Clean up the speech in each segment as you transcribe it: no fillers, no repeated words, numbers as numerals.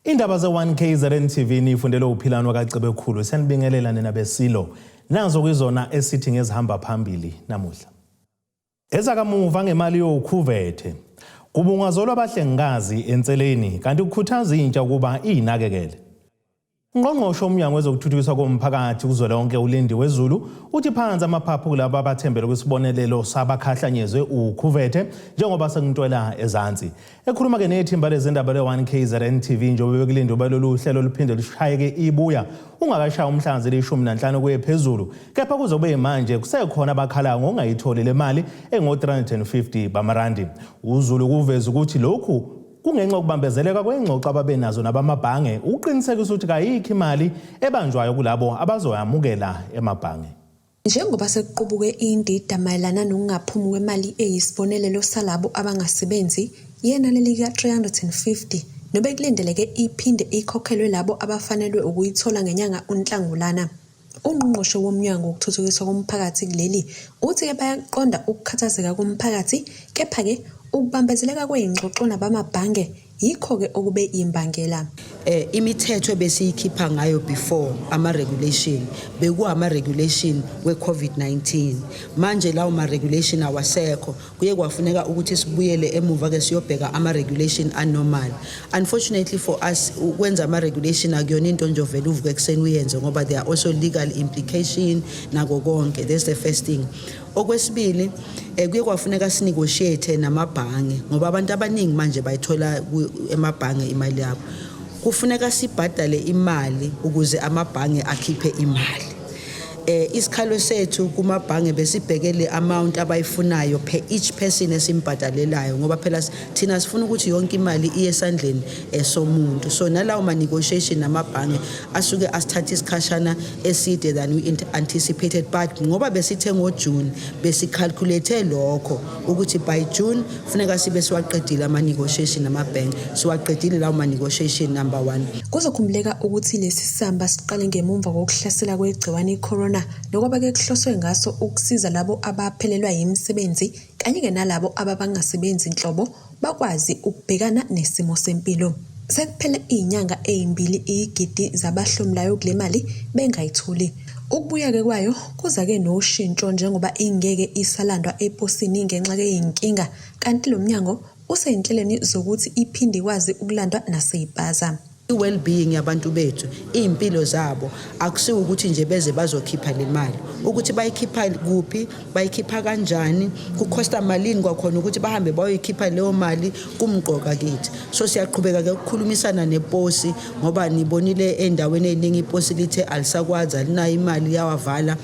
Indaba ze-1 KZN TV nifundelwe uphilano kaCebekhulu. Siyanibingelela nina besilo. Nazo kuyizona esithi ngezihamba phambili namuhla. Ezakamuva ngemali yokhuvethe. Kubungazolwa abahlengikazi enseleni kanti kukhuthaza intsha ukuba iyinakekele. Ungqongqoshe womnyango wezokuthuthukiswa komphakathi kuzwelonke uLindiwe Zulu uthi phansi amaphaphu kulabo abathembele kwisibonelelo sabakhahlanyezwe ukhuvethe njengoba sekuntwela ezansi. Ekhuluma ke nethimba lezindaba le-1 KZN TV njengoba bekulindwe balolu hlelo luphinde lushayeke ibuya ungakashaya umhla zili-15 kuye phezulu, kepha kuze kube manje kusekhona abakhalayo ngokungayitholi le mali engo-350 bamarandi. UZulu kuveza ukuthi lokhu kungenxa yokubambezeleka kwengxoxo ababenazo nabamabhange ukuqinisekisa ukuthi kayikho imali ebanjwayo kulabo abazoyamukela emabhange. Njengoba sekuqubuke indida mayelana nokungaphumi kwemali eyisibonelelo salabo abangasebenzi, yenani lika-350 nobekulindeleke iphinde ikhokhelwe labo abafanelwe ukuyithola ngenyanga uNhlangulana. Ungqongqoshe woMnyango wokuThuthukiswa koMphakathi kuleli uthi-ke bayakuqonda ukukhathazeka komphakathi, kepha-ke ukubambezeleka kwey'ngxoxo nabamabhange yikho-ke okube imbangela. Imithetho ebesiyikhipha ngayo before ama regulation bekuwama regulation we-COVID-19. Manje lawo ma regulation awasekho, kuye kwafuneka ukuthi sibuyele emuva ke siyobheka ama regulation anormal. Unfortunately for us, ukwenza ama regulation akuyona into nje ovela uvuke ekuseni uyenze, ngoba there are also legal implication nako konke. That's the first thing. Okwesibili, kuye kwafuneka sinegotiate namabhange, ngoba abantu abaningi manje bayithola emabhange imali yabo. Kufuneka sibhadale imali ukuze amabhange akhiphe imali. Isikhalo sethu kumabhange besibheke le amount abayifunayo per each person esimbhadalelayo, ngoba phela thina sifuna ukuthi yonke imali iye esandleni somuntu. So nalawo ma negotiation namabhange asuke asithatha isikhashana eside than we anticipated, but ngoba besithe ngoJune, besicalculate lokho ukuthi by June funeka sibe siwaqedile ama negotiation namabhank. Siwaqedile lawo ma negotiation, number 1. Kuzokhumbuleka ukuthi lesi samba siqale ngemumva kokuhlasela kwegciwane i-corona, nokwabe kuhloswe ngaso ukusiza labo abaphelelwa yimisebenzi kanye-ke nalabo ababangasebenzi nhlobo bakwazi ukubhekana nesimo sempilo. Sekuphele iy'nyanga ey'mbili iy'gidi zabahlomulayo kule mali bengayitholi. Ukubuya-ke kwayo kuza-ke noshintsho njengoba ingeke isalandwa eposini ngenxa yey'nkinga, kanti lo mnyango usey'nhlelweni zokuthi iphinde ikwazi ukulandwa nasey'paza. I-well-being yabantu bethu, iy'mpilo zabo, akusiwo ukuthi nje beze bazokhipha le mali. Ukuthi bayikhipha kuphi, bayikhipha kanjani, kukhosta malini kwakhona ukuthi bahambe bayoyikhipha leyo mali, kumqoka kithi. So siyaqhubeka-ke ukukhulumisana neposi, ngoba nibonile ey'ndaweni ey'ningi iposi lithe alisakwazi, alinayo imali, liyawavala.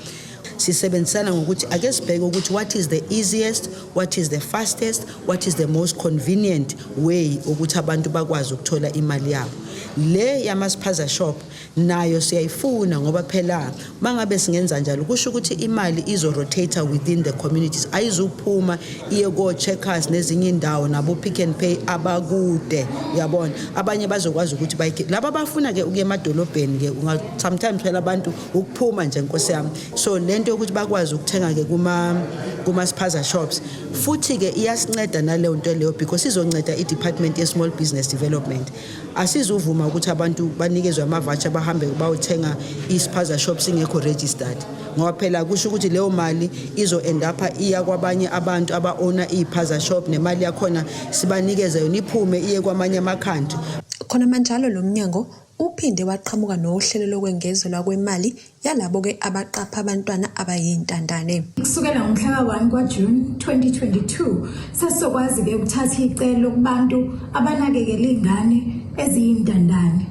Sisebenzisana ngokuthi ake sibheke ukuthi what is the easiest, what is the fastest, what is the most convenient way ukuthi abantu bakwazi ukuthola imali yabo. Le yama-spaza shop nayo siyayifuna, ngoba phela mangabe singenza njalo kusho ukuthi imali izo-rotate within the communities, ayizuphuma iye ko-Checkers nezinye indawo nabo-Pick and Pay abakude, uyabona. Abanye bazokwazi ukuthi bayikhe laba abafuna-ke ukuya emadolobheni-ke. Sometimes phela abantu ukuphuma nje, nkosi yami. So lento yokuthi bakwazi ukuthenga-ke kuma-spaza shops futhi-ke iyasinceda naleyo nto leyo, because izonceda i-department ye-small business development. Asizuvuma ukuthi abantu banikezwe ama-voucher bahambe bayothenga i-spaza shop singekho registered, ngoba phela kusho ukuthi leyo mali izo-end up iya kwabanye abantu aba-owna iy'paza shop, nemali yakhona sibanikeze yona iphume iye kwamanye amakhanti. Khona manjalo, lo mnyango uphinde waqhamuka nohlelo lokwengezelwa kwemali yalabo-ke abaqapha abantwana abayintandane. Kusukela ngomhla ka-1 kwaJune 2022 sesizokwazi-ke ukuthatha icelo kubantu abanakekela iy'ngane eziyintandane.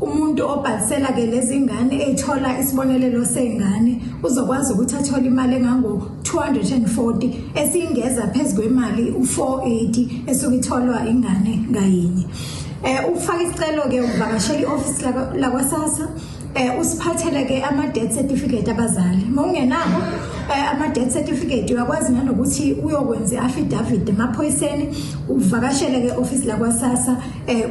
Umuntu obhalisela ke lezi ngane ethola isibonelelo sey'ngane uzokwazi ukuthi athole imali engango-240 esiyingeza phezu kwemali u-480 esuke itholwa ingane ngayinye. Ufaka isicelo ke uvakashela i-office lakwaSASSA, usiphathele ke ama death certificate abazali. Mawungenabo ama death certificate, uyakwazi nanokuthi uyokwenza i-affidavit emaphoyiseni, uvakashele ke office lakwaSASSA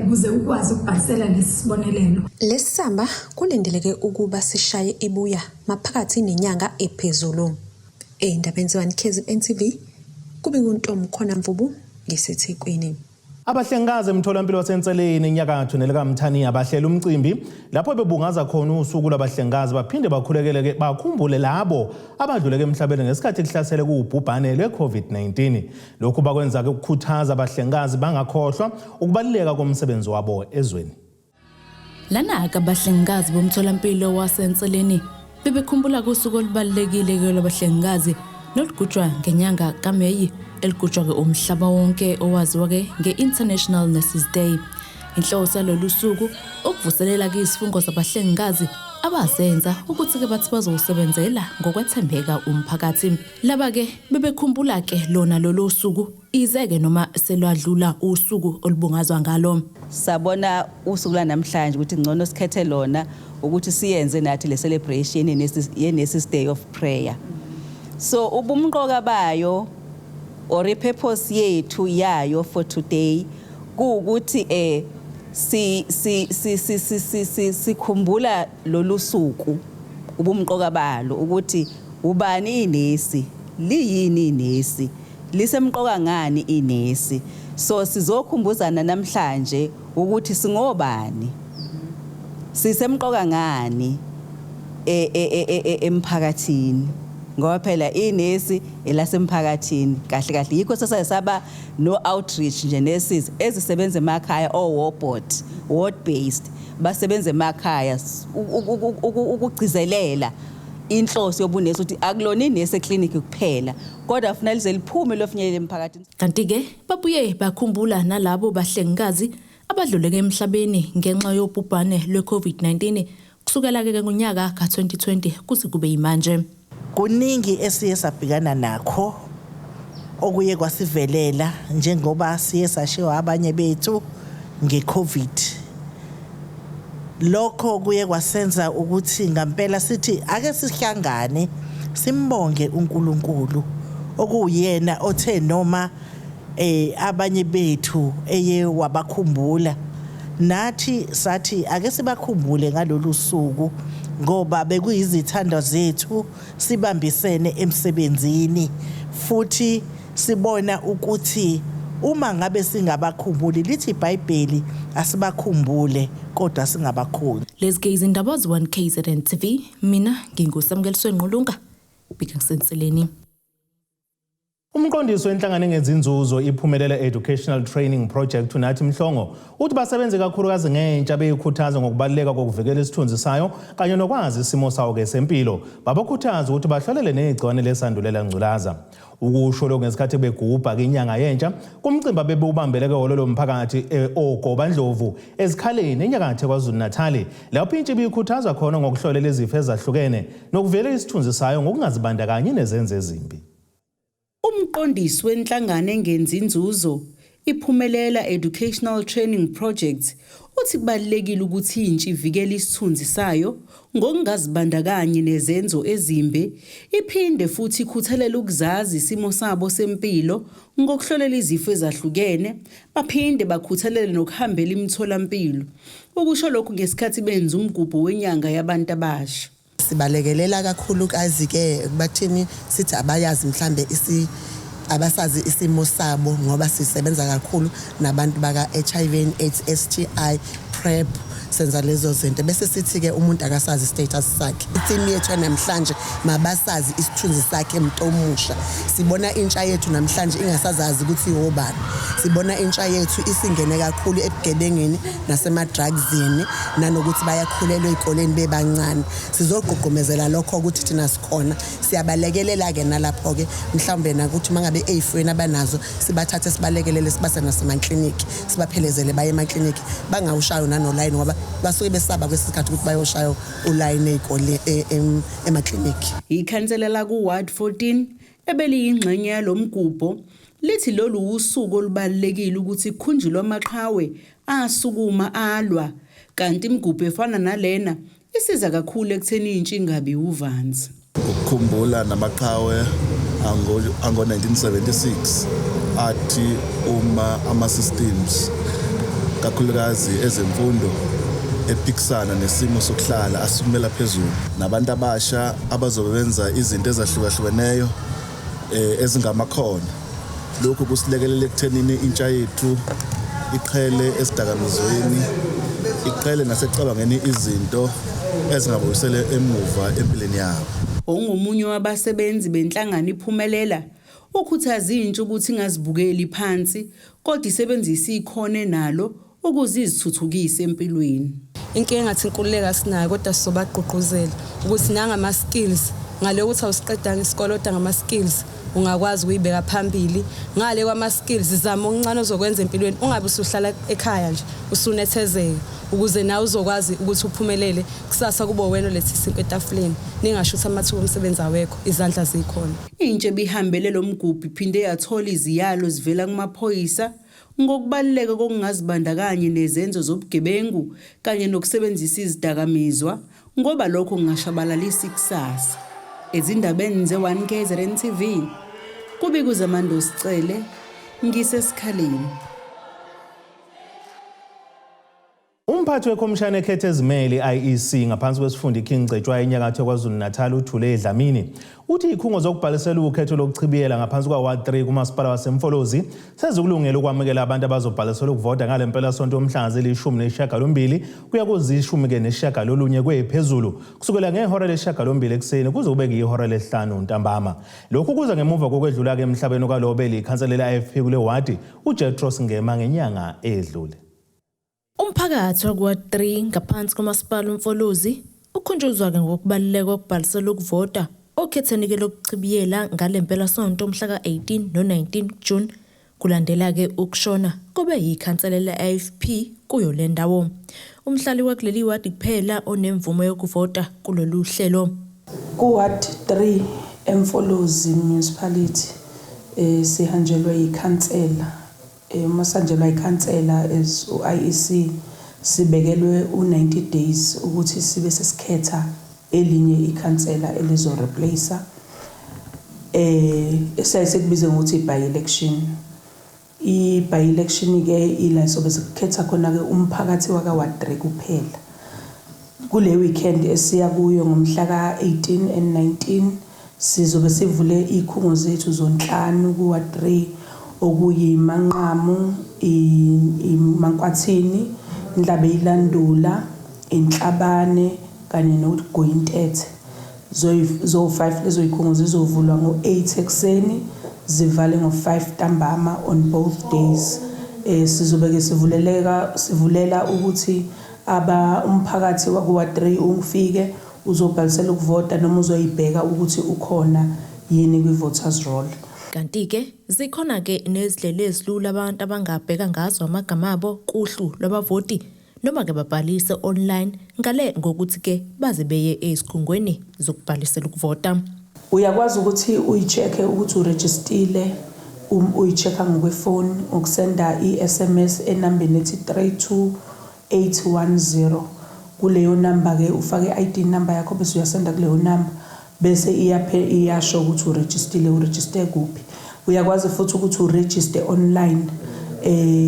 ukuze ukwazi ukubhalisela lesi sibonelelo. Lesi samba kulindeleke ukuba sishaye ibuya maphakathi nenyanga ephezulu. Ey'ndabeni ze-1 KZN TV, kubika uNtombi Khona Mvubu ngiseThekwini. Abahlengikazi emtholampilo waseNseleni enyakatho nelikaMthaniya bahlela umcimbi lapho bebungaza khona usuku lwabahlengikazi, baphinde bakhulekeleke bakhumbule labo abadluleke emhlabeni ngesikhathi kuhlasele kuwubhubhane lwe-COVID-19. Lokhu bakwenza-ke ukukhuthaza abahlengikazi bangakhohlwa ukubaluleka komsebenzi wabo ezweni. Lana-ke abahlengikazi bomtholampilo waseNseleni bebekhumbula kusuku olubalulekile-ke lwabahlengikazi nolugujwa ngenyanga kaMeyi, eligujwa-ke umhlaba wonke, owaziwa-ke nge-International Nurses Day. Inhloso yalolu suku ukuvuselela-ke izifungo zabahlengikazi abazenza ukuthi-ke bathi bazowusebenzela ngokwethembeka umphakathi. Laba-ke bebekhumbula-ke lona lolu suku, ize-ke noma selwadlula usuku olubungazwa ngalo. Sabona usuku lwanamhlanje ukuthi ngcono sikhethe lona ukuthi siyenze nathi le celebration ye-Nurses Day of Prayer. So ubumqoka bayo or i-purpose yethu yayo for today kuwukuthi si si si si si si si sikhumbula lolu suku, ubumqoka balo, ukuthi ubani inesi, liyini inesi, lisemqoka ngani inesi. So sizokhumbuzana namhlanje ukuthi singobani, sisemqoka ngani emphakathini, ngoba phela inesi elasemphakathini kahle kahle. Yikho sesaba no outreach nje, nurses ezisebenza emakhaya, o ward ward based, basebenza emakhaya ukugcizelela inhloso yobunesi ukuthi akulona inesi eclinic kuphela, kodwa kufanele lize liphume lofinyelela emphakathini. Kanti-ke babuye bakhumbula nalabo bahlengikazi abadluleke emhlabeni ngenxa yobhubhane lwe-COVID-19 kusukela-ke ngonyaka ka-2020 kuze kube yimanje. Kuningi esiye sabhekana nakho okuye kwasivelela, njengoba siye sashiwa abanye bethu nge-COVID. Lokho kuye kwasenza ukuthi ngampela sithi ake sihlangane simbonge uNkulunkulu, okuwuyena othe noma abanye bethu eye wabakhumbula, nathi sathi ake sibakhumbule ngalolu suku, ngoba bekuyizithandwa zethu, sibambisene emsebenzini, futhi sibona ukuthi uma ngabe singabakhumbuli, lithi iBhayibheli asibakhumbule kodwa singabakhonzi. Lezi ke izindaba ze-1 KZN TV. Mina nginguSamukeliswe Nqulunga, bika ngiseNseleni. Umqondisi wenhlangano engenzi inzuzo iPhumelela Educational Training Project, uNathi Mhlongo, uthi basebenze kakhulukazi ngentsha, beyikhuthaza ngokubaluleka kokuvikela isithunzi sayo kanye nokwazi isimo sawo-ke sempilo. Babakhuthaza ukuthi bahlolele negciwane lesandulela ngculaza. Ukusho lokhu ngesikhathi begubha inyanga yentsha kumcimbi abebewubambele ehholo lomphakathi oGobandlovu eZikhaleni enyakatho KwaZulu Natal, lapho intsha ibikhuthazwa khona ngokuhlolela izifo ezahlukene nokuvikela isithunzi sayo ngokungazibandakanyi nezenzo ezimbi. Umqondisi wenhlangano engenzi inzuzo iPhumelela Educational Training Project uthi kubalulekile ukuthi intsha ivikele isithunzi sayo ngokungazibandakanyi nezenzo ezimbi, iphinde futhi ikhuthalele ukuzazi isimo sabo sempilo ngokuhlolela izifo ezahlukene, baphinde bakhuthalele nokuhambela imitholampilo. Ukusho lokhu ngesikhathi benza umgubho wenyanga yabantu abasha. Sibalekelela kakhulukazi ke bathini, sithi abayazi mhlambe abasazi isimo sabo, ngoba sisebenza kakhulu nabantu baka HIV and AIDS, STI, PrEP, senza lezo zinto, bese sithi ke umuntu akasazi status sakhe. I-theme yethu namhlanje, mabasazi isithunzi sakhe mntomusha. Sibona intsha yethu namhlanje ingasazazi ukuthi wobani. Sibona intsha yethu isingene kakhulu ebugebengeni nasema-drugsini, nanokuthi bayakhulelwa ey'koleni bebancane. Sizogqugqumezela lokho ukuthi thina sikhona, siyabalekelela-ke nalapho-ke, mhlawumbe nakuthi uma ngabe ey'fweni abanazo, sibathathe sibalekelele, sibase nasemakliniki, sibaphelezele baye emakliniki, bangawushayo nanolayini, ngoba basuke besaba kwesinye isikhathi ukuthi bayoshaya ulayini ey'kole emakliniki. Ikhansela laku-Ward 14 ebeliyingxenye yalomgubho lithi lolu usuku olubalulekile ukuthi kukhunjulwe amaqhawe asukuma alwa, kanti imigubho efana nalena isiza kakhulu ekutheni intsha ingabi uvanzi. Ukukhumbula namaqhawe ango-1976 athi uma ama-systems, kakhulukazi ezemfundo, ephikisana nesimo sokuhlala, asukumela phezulu, nabantu abasha abazobe benza izinto ezahlukahlukeneyo ezingamakhono. Lokhu kusilekelela ekuthenini intsha yethu Iqhele esidakamizweni, iqhele nasecabangeni izinto ezingabuyisele emuva empilweni yabo. Ongomunye wabasebenzi benhlangano iPhumelela ukhuthaza intsha ukuthi ingazibukeli phansi kodwa isebenzise ikhono enalo ukuze izithuthukise empilweni. Inkinga engathi inkululeko asinayo kodwa sizobagqugquzela ukuthi nangama-skills ngale ukuthi awusiqedanga isikole kodwa ngama-skills ungakwazi ukuyibeka phambili. Ngale kwama-skills zama okuncane ozokwenza empilweni, ungabe usuhlala ekhaya nje usunethezeka ukuze nawe uzokwazi ukuthi uphumelele kusasa kube wena oletha isinkwa etafuleni. Ningasho ukuthi amathuba omsebenzi awekho, izandla zikhona. Intsha ebihambele lo mgubho iphinde yathola iziyalo zivela kumaphoyisa ngokubaluleka kokungazibandakanyi nezenzo zobugebengu kanye nokusebenzisa izidakamizwa ngoba lokho kungashabalalisa ikusasa. Ezindabeni ze-1 KZN TV, kubika uZamando Sicele, ngiseSikhaleni. Umphathi wekhomishana ekhetha ezimele i-IEC ngaphansi kwesifunda iKing Cetshwayo enyakatho yaKwaZulu-Natal uThule Dlamini uthi izikhungo zokubhalisela ukhetho lokuchibiyela ngaphansi kwa-Ward 3 kumasipala waseMfolozi sezikulungele ukwamukela abantu abazobhalisela ukuvota ngale mpelasonto yomhla zili-18 kuya kuzi-19 kwephezulu kusukela ngehora leshiyagalombili ekuseni kuze kube kuyihora lesihlanu ntambama. Lokhu kuza ngemuva kokwedlula-ke emhlabeni kwalowo belikhansela le-IFP kule wadi uJetros Ngema ngenyanga edlule. Umphakathi wakuWard 3 ngaphansi komasipala uMfolozi ukhunjuzwa-ke ngokubaluleka kokubhalisela ukuvota okhethweni-ke lokuchibiyela ngale mpelasonto mhla ka-18 no-19 June kulandela-ke ukushona kobe yikhansela le-IFP kuyo le ndawo. Umhlali wakuleli wadi kuphela onemvume yokuvota kulolu hlelo. Ku-Ward 3 eMfolozi Municipality sihanjelwe yikhansela. Uma sihanjelwa ikhansela as u-IEC sibekelwe u-90 days ukuthi sibe sesikhetha elinye ikhansela elizo-replace esiyaye sikubize ngokuthi i-by-election. I-by-election ke ila sobe sikhetha khona ke umphakathi waka Ward 3 kuphela. Kule weekend esiya kuyo ngomhla ka-18 and 19 sizobe sivule izikhungo zethu zonhlanu ku-Ward 3 okuyiManqamu, iMankwathini, Inhlabe ilandula, Inhlabane kanye noGoyintethe. Zo-5 lezo zikhungo zizovulwa ngo-8 ekuseni zivale ngo-5 ntambama on both days. Sizobe ke sivulela ukuthi aba umphakathi waku-Ward 3 ufike uzobhalisela ukuvota noma uzoyibheka ukuthi ukhona yini kwi-voters roll. Kanti-ke zikhona-ke nezindlela ezilula abantu abangabheka ngazo amagama abo kuhlu lwabavoti noma-ke babhalise online ngale ngokuthi-ke baze beye ezikhungweni zokubhalisela ukuvota. Uyakwazi ukuthi uyi-check-e ukuthi urejistile, uyi-check-a ngokwefoni ngokusenda i-SMS enambeni ethi 32810. Kuleyo namba ke ufake i-ID number yakho bese uyasenda kuleyo namba bese iyasho ukuthi urejistile, urejiste kuphi. Uyakwazi futhi ukuthi urejiste online,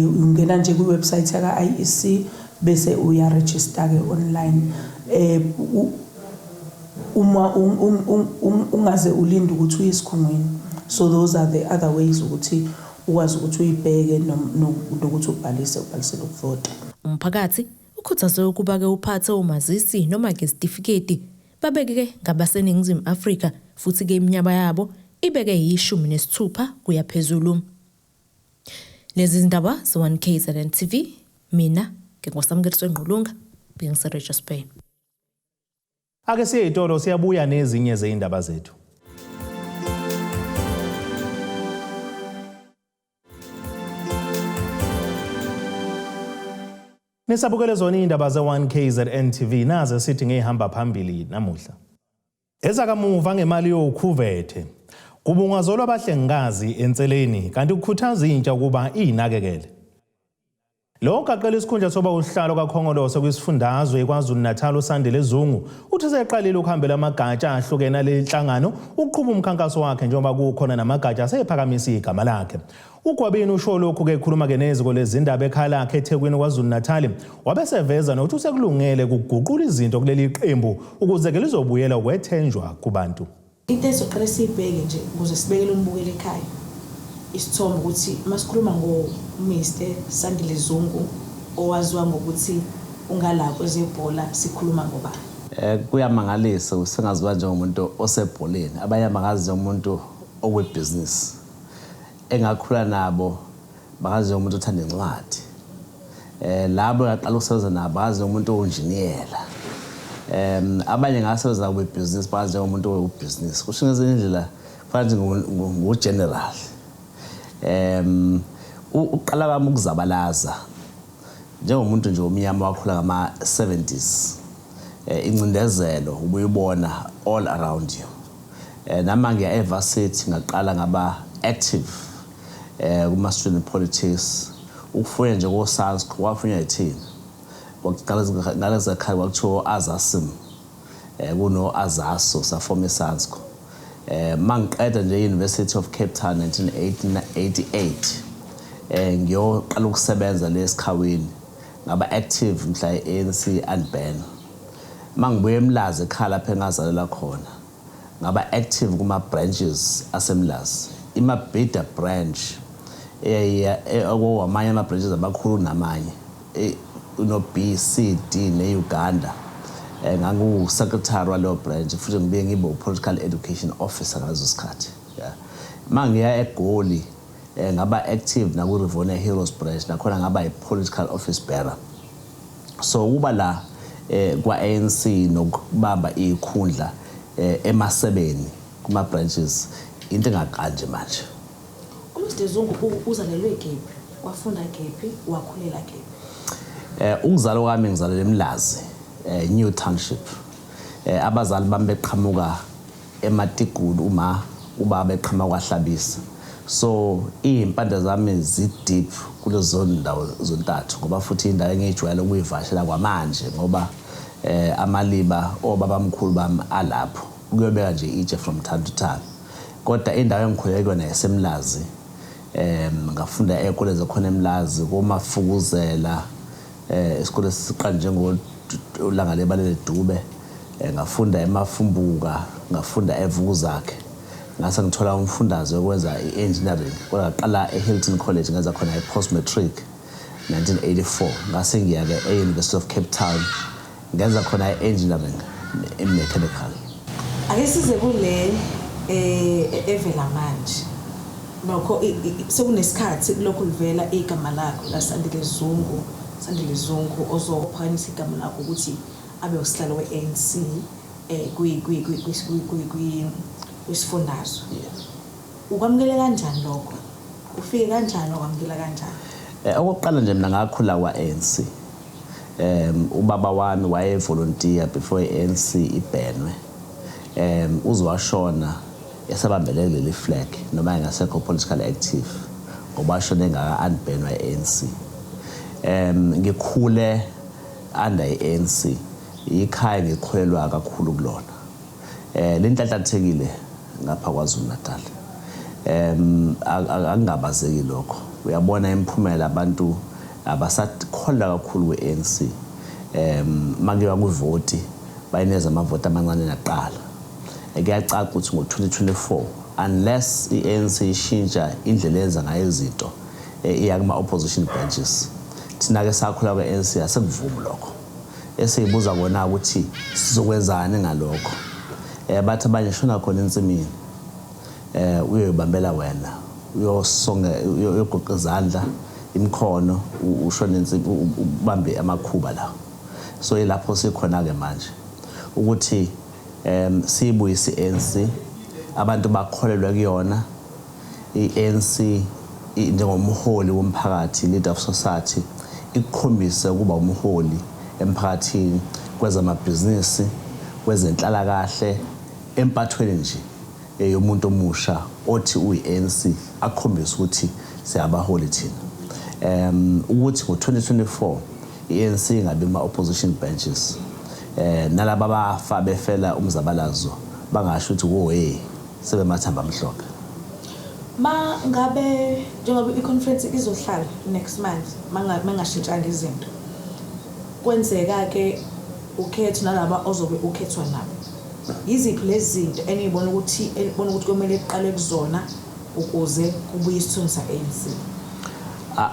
ungena nje kwi-website yaka-IEC bese uyaregister ke online. Uma ungaze ulinde ukuthi uye esikhungweni. So those are the other ways ukuthi ukwazi ukuthi uyibheke nokuthi ubhalisele ukuvota. Umphakathi ukhuthazwe ukuba ke uphathe umazisi noma ke isitifiketi babeke ngabaseNingizimu Afrika futhi ke iminyaka yabo ibeke yi-16 kuya phezulu. Lezi zindaba ze-1 KZN TV, mina ngingoSamukeliso Ngqulunga, bengiseRichards Bay. Ake siye itolo siyabuya nezinye zeindaba zethu. Nisabukele zona indaba ze-1 KZN TV naze sithi ngehamba phambili namuhla. Ezakamuva ngemali yokhuvethe kubungazolwa abahlengikazi enseleni kanti kukhuthaza intsha ukuba iyinakekele. Lo gaqela isikhundla soba uhlalo kaKhongolose kwisifundazwe KwaZulu-Natal uSandile Zungu uthi seqalile ukuhambela amagatsha ahlukene ale nhlangano ukuqhuba umkhankaso wakhe njengoba kukhona namagatsha asephakamisa igama lakhe. UGwabini usho lokhu ke ekhuluma ke neziko lezindaba ekhaya lakhe eThekwini KwaZulu-Natal wabeseveza nokuthi usekulungele ukuguqula izinto kuleli qembu ukuze ke lizobuyela ukwethenjwa kubantu. Into esoqale siyibheke nje ukuze sibekele umbukeli ekhaya. isithombe ukuthi masikhuluma ngo-Mr Sandile Zungu owaziwa ngokuthi ungala kwezebhola, sikhuluma ngobani? Kuyamangalisa usengaziwa njengomuntu osebholeni, abanye bangazi njengomuntu okwebhizinisi. Engakhula nabo bangazi njengomuntu othanda incwadi. Labo engaqala ukusebenza nabo bangazi njengomuntu owunjiniyela. Abanye ngasebenza nabo kwibhizinisi bangazi njengomuntu owubhizinisi. Kusho ngezinye indlela kufanele nje ngu-general. Uqala kwami ukuzabalaza njengomuntu nje omnyama wakhula ngama-70s, incindezelo ubuyibona all around you. Nama ngiya e-varsity ngaqala ngaba active kuma student politics. Ukufunya nje ko-SANSCO kwafunywa yithina. Kwakuqala ngalezi khaya kwakuthiwa Azasim, kuno Azaso, safoma iSANSCO. Mangiqeda nje University of Cape Town 1988, ngiyoqala ukusebenza lesikhawini, ngaba active mhla i-ANC unban. Mangibuye eMlazi ekhaya lapho engazalelwa khona, ngaba active kuma branches aseMlazi, iMabhida branch okwamanye ama branches abakhulu namanye no B C D ne-Uganda. Ngangu secretary waleyo branch futhi ngibuye ngibe political education officer ngaleso sikhathi. Yeah, mangiya eGoli ngaba active naku Rivonia Heroes branch, nakhona ngaba i-political office bearer. So kuba la kwa ANC nokubamba ikhundla emasebeni kuma branches into engaqali nje manje. UMr Zungu uzalelwe kephi, wafunda kephi, wakhulela kephi? Ukuzalwa kwami ngizalelwe eMlazi, New Township. Abazali bami beqhamuka eMatigulu, uma ubaba eqhamuka kwaHlabisa. So izimpande zami zi deep kulezo ndawo zontathu, ngoba futhi indawo engijwayele ukuyivakashela kwamanje, ngoba amaliba obabamkhulu bami alapho, kuyobeka nje itshe from time to time. Kodwa indawo engikhulele kuyona yaseMlazi. Ngafunda ey'kole zakhona eMlazi, koMafukuzela, isikole siqala njengo Lebalele Dube. Ngafunda eMafumbuka, ngafunda eVukuzakhe, ngase ngithola umfundaze wokwenza i-engineering. Kodwa ngaqala e-Hilton College, ngenza khona i-post matric 1984, ngase ngiya-ke e-University of Cape Town, ngenza khona i-engineering in mechanical. Ake size kule evela manje. Nokho sekunesikhathi kulokhu livela igama lakho la Sandile Zungu, Sandile Zungu ozophakamisa igama lakho ukuthi abe usihlalo we-ANC kwi kwi kwi kwi kwi kwi kwisifundazwe. Ukwamukele kanjani lokho? Ufike kanjani, wakwamukela kanjani? Okokuqala nje mina ngakhula kwa-ANC. Ubaba wami waye volunteer before i-ANC ibhenwe. Uze washona esabambele leli flag noma engasekho political active, ngoba washona engaka unbhenwa i-ANC. Ngikhule under i-ANC. Ikhaya ngikholelwa kakhulu kulona. Lenhlanhlathekile ngapha kwaZulu Natal. Akungabazeki lokho. Uyabona imiphumela, abantu abasakholwa kakhulu kwe-ANC. Makuyiwa kwivoti bayineza amavoti amancane naqala. Kuyacaca ukuthi ngo-2024, unless i-ANC ishintsha indlela eyenza ngayo izinto, iya kuma opposition benches. Thina ke sakhula kwe-ANC, asekuvumi lokho. Esiyibuza kona ukuthi sizokwenzani ngalokho. Bathi abanye shona khona ensimini. Uyoyibambela wena, uyosonga, uyogoqa izandla, imikhono, ushone insimi, ubambe amakhuba la. So ilapho sikhona ke manje ukuthi siyibuyise i-ANC, abantu bakholelwe kuyona i-ANC njengomholi womphakathi, leader of society, ikukhombise ukuba umholi emphakathini kwezamabhizinisi, kwezenhlalakahle, empathweni nje yomuntu omusha othi uyi-ANC, akukhombise ukuthi siyabaholi thina. Ukuthi ngo-2024 i-ANC ingabi kuma-opposition benches, nalaba abafa befela umzabalazo bangasho ukuthi wo hey, sebemathamba amhlophe. Ma ngabe njengoba i-conference izohlala next month, mangabe mangashintshanga izinto, kwenzeka ke ukhetho nalaba ozobe ukhethwa nabo, yiziphi lezi zinto eniyibona ukuthi kumele kuqale kuzona Ukuze kubuye isithunzi sa-ANC.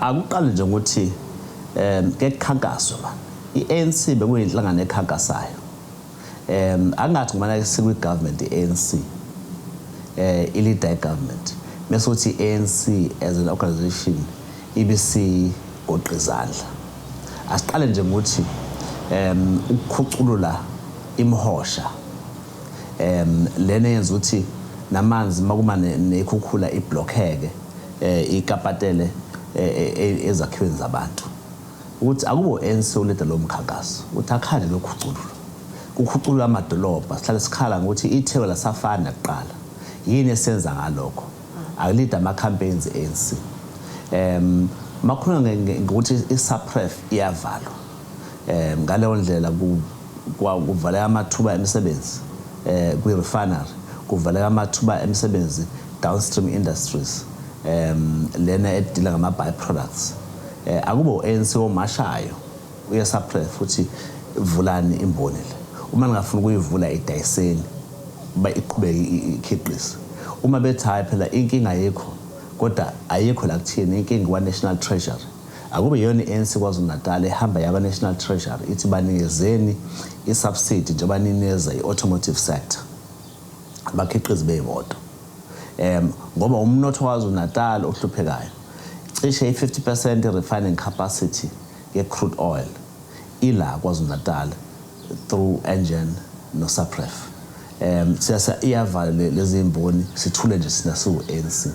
Akuqale nje ngokuthi ke kukhankaswe man. I-ANC bekuyinhlangano ekhankasayo. Angathi ngibona sikwi-government i-ANC, i-leader i-government, bese uthi i-ANC as an organization ibisigoqa izandla. Asiqale nje ngokuthi ukukhuculula imhosha lena yenza ukuthi namanzi makuma nekhukhula iblockeke, ikapatele ezakhiweni zabantu, ukuthi akubo ANC oletha lo mkhankaso ukuthi akhale lokhuculula, kukhuculula amadolobha. Sihlale sikhala ngokuthi iTheku lasafana nakuqala. Yini esenza ngalokho? Akulida ama-campaigns ANC. Makhuluma ngokuthi i-Sapref iyavalwa, ngaleyo ndlela kuvaleka amathuba emisebenzi kwi-refinery, kuvaleka amathuba emisebenzi downstream industries lena edila ngama-byproducts. Akubo ANC omashayo uye-Sapref futhi vulani imboni le. Uma ningafuni ukuyivula, idayiseni, ba iqhubeke ikhiqize. Uma bethi hayi phela inkinga ayikho, kodwa ayikho la kuthini, inkinga kwa-National Treasury, akube yiyona i-ANC KwaZulu-Natal ehamba yakwa-National Treasury ithi banikezeni i-subsidy njengoba ninikeza i-automotive sector, abakhiqizi bey'moto, ngoba umnotho KwaZulu-Natal ohluphekayo. Cishe i-50% refining capacity ye-crude oil ila KwaZulu-Natal through Engen no-Sapref. Siyasa iyavala lezi imboni, sithule nje sina siwu-ANC,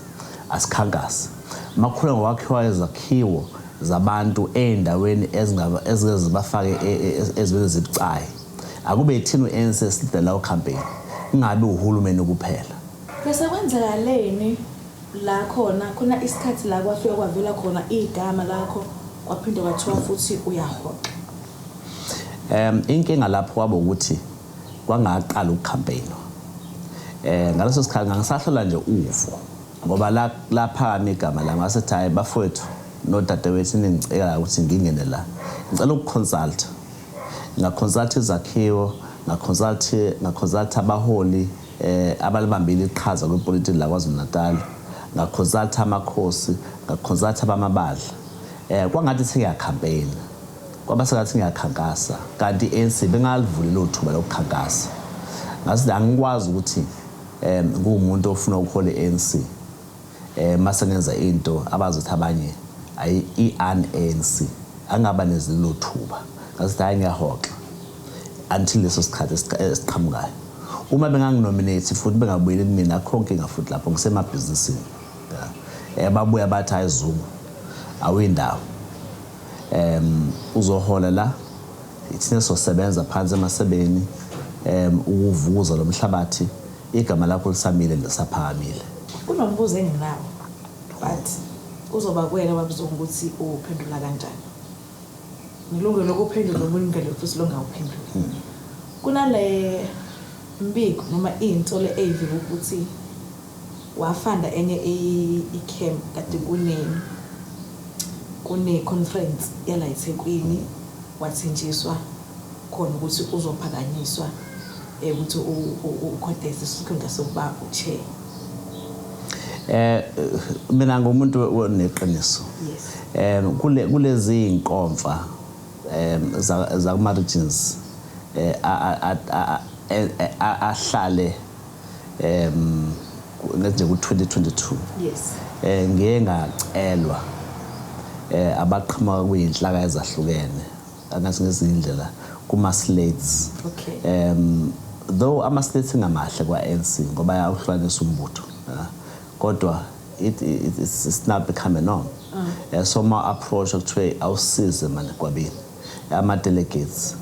asikhankasi. Makhula ngokwakhiwa izakhiwo zabantu ey'ndaweni ezingeke zibafake ezimeni ezibucayi, akube yithina u-ANC esilida lawo campaign, kungabi uhulumeni kuphela. Bese kwenzakaleni la khona khona isikhathi la kwafika kwavela khona igama lakho, kwaphinde kwathiwa futhi uyahoxa? Inkinga lapho kwaba ukuthi kwangaqala ukucampaign. Ngaleso sikhathi ngangisahlola nje uvo, ngoba la laphakama igama la, ngasethi hayi bafowethu nodadewethu, ningicela ukuthi ngingene la, ngicela ukuconsult. Ngaconsult izakhiwo, ngaconsult abaholi abalibambile iqhaza kwipolitiki la KwaZulu Natal, ngaconsult amakhosi, ngaconsult abamabadla. Kwangathi sengiyacampaign, kwaba sengathi ngiyakhankasa, kanti i-ANC bengalivuli lo thuba lokukhankasa. Ngasithi angikwazi ukuthi kuwumuntu ofuna ukuhola i-ANC mase ngenza into abazothi abanye ayi i-un-ANC, angaba nezilo thuba. Ngasithi hayi, ngiyahoxa until leso sikhathi esiqhamukayo. Uma benganginominate futhi bengabuyeli kumina, akho nkinga futhi lapho, ngisemabhizinisini. Babuya bathi hayi Zungu, awuyindawo, uzohola la, ithina sosebenza phansi emasebeni ukuvuza lo mhlabathi, igama lakho lisamile, lisaphakamile. Kunombuzo enginawo, but uzoba kuwena babuzungu ukuthi uwuphendula kanjani. Ngilungelo lokuphendula noma ulungelo futhi longawuphenduli. Kunale mbiko noma iy'nsolo ey'vika ukuthi wafanda enye i-camp kade kune-conference yala eThekwini, wathenjiswa khona ukuthi uzophakanyiswa ukuthi ucontest isikhundla sokuba uchair. Mina ngumuntu oneqiniso. Kulezi inkomfa zakuma regions ahlale nje ku-2022, ngiye ngacelwa abaqhamuka kuyinhlaka ezahlukene, angathi ngezinye indlela kuma slates. Though ama slates engamahle kwa-ANC ngoba ayawuhlukanisa umbutho, kodwa it's now become a norm. So ma approach kuthiwe awusize manje kwabini ama delegates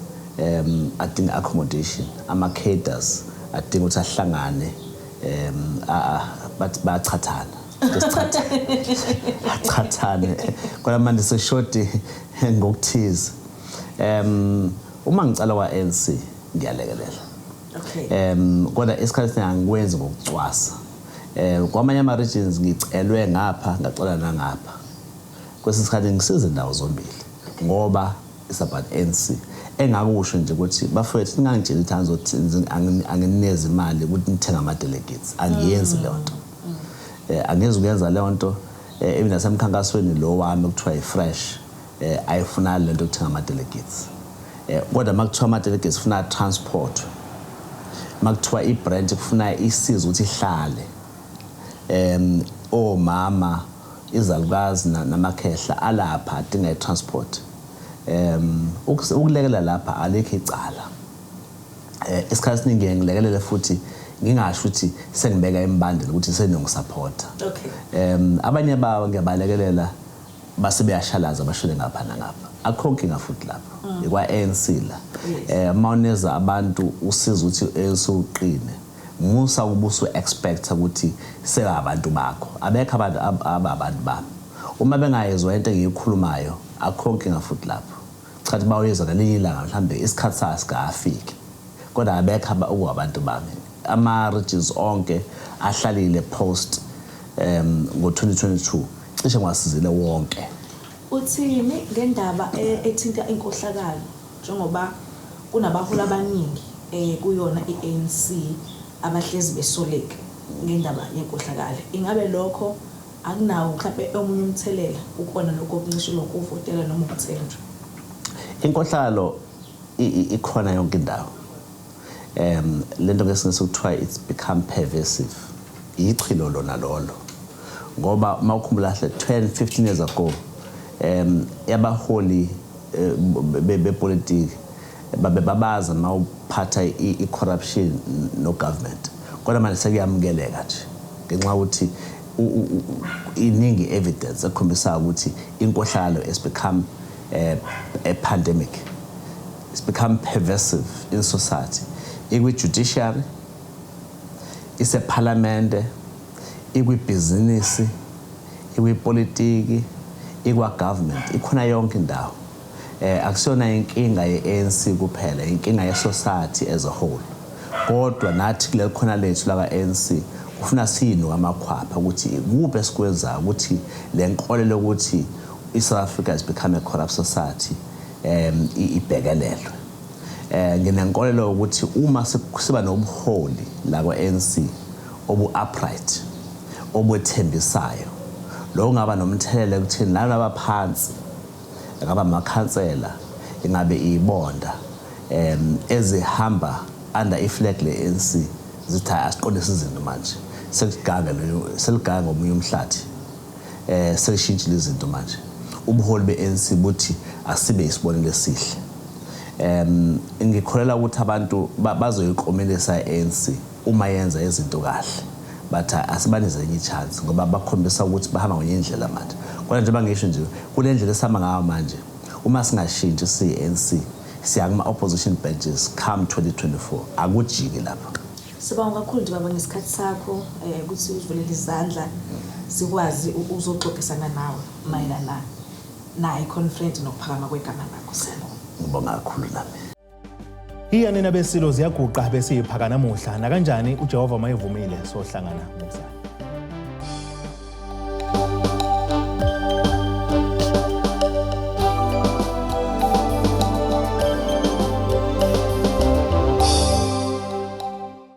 adinga accommodation, ama cadres adinga ukuthi ahlangane, bathi bayachathana, achathane, kodwa manje seshoti ngokuthize. Uma ngicala kwa-ANC ngiyalekelela. Kodwa isikhathi esiningi angikwenzi ngokucwasa. Kwamanye ama-regions ngicelwe ngapha, ngacela nangapha, kwesinye isikhathi ngisiza indawo zombili ngoba it's about ANC. Engakusho nje ukuthi bafowethu, ningangitsheli ukuthi angizothi anginikeze imali ukuthi nithenge ama-delegates, angiyenzi leyo nto. Angizukuyenza leyo nto, even nasemkhankasweni lo wami okuthiwa i-fresh, ayifunali lento yokuthenga ama-delegates, kodwa uma kuthiwa ama-delegates kufuna transport, uma kuthiwa i-branch kufuna isize ukuthi ihlale, omama, izalukazi namakhehla alapha adinga i-transport, ukulekelela lapha alikho icala. Isikhathi esiningi ngilekelele futhi ngingasho ukuthi sengibeka imbandela ukuthi seniyongisupporta. Abanye babo ngiyabalekelela base beyashalaza, bashone ngapha nangapha, akukho nkinga futhi lapho. Ikwa-ANC la. Mawuneza abantu usiza ukuthi ANC uqine, musa ukuba usu-expecta ukuthi sebabantu bakho. Abekho abantu ababantu bami. Uma bengayizwa into engiyikhulumayo, akukho nkinga futhi lapho. Cha, bawuyizwa ngelinye ilanga, mhlambe isikhathi sayo singafiki, kodwa abekho okuwabantu bami. Ama-regions onke ahlalile post ngo-2022 cishe ngiwasizile wonke. Uthini ngendaba ethinta inkohlakalo, njengoba kunabaholi abaningi kuyona i-ANC abahlezi besoleka ngendaba yenkohlakalo? Ingabe lokho akunawo mhlawumbe omunye umthelela ukona lokho okuncishelwa ukuvotela noma ukuthenjwa? Inkohlakalo ikhona yonke indawo. Lento ngesingisi kuthiwa it's become pervasive, ichilo lona lolo, ngoba mawukhumbula kahle, 10 15 years ago, yabaholi bepolitiki babe babaza mawuphatha i-corruption no government, kodwa manje sekuyamukeleka nje ngenxa yokuthi iningi evidence ekhombisa ukuthi inkohlakalo has become a pandemic, it's become pervasive in society, ikwi-judiciary, isephalamende, ikwibhizinisi, ikwipolitiki, ikwa-government, ikhona yonke indawo. Akusiyona inkinga ye-ANC kuphela, inkinga ye-society as a whole, kodwa nathi kuleli khona lethu laka-ANC kufuna siyinuke amakhwapha ukuthi kuphi esikwenzayo ukuthi le nkolelo ukuthi i-South Africa has become a corrupt society ibhekelelwe. Nginenkolelo ukuthi uma siba nobuholi la kwa-ANC obu-upright, obwethembisayo, lo ngaba nomthelela ekutheni laba abaphansi, ingaba amakhansela, ingabe ibonda ezihamba under iflag le-ANC, zithi, "Hayi, asiqondise izinto manje, sekugange lo, seligange ngomunye umhlathi, sekushintshile izinto manje." Ubuholi be-ANC buthi asibe isibonelo esihle. Ngikholela ukuthi abantu bazoyiklomelisa i-ANC uma yenza izinto kahle, but asibanize enye i-chance ngoba bakhombisa ukuthi bahamba ngenye indlela manje. Kodwa njengoba ngisho nje, kule ndlela esihamba ngayo manje, uma singashintshi siyi-ANC, siya kuma-opposition benches come 2024, akujiki lapho. Sibonga kakhulu nje, baba, ngesikhathi sakho, ukuthi uzivulele izandla sikwazi uzoxoxisana nawe mayelana nayo i-conference nokuphakama kwegama lakho. Siyabonga. Ngibonga kakhulu nami. Iya nina besilo, ziyaguqa besiyiphaka namuhla. Nakanjani uJehova mayevumile sohlangana ngokuzayo.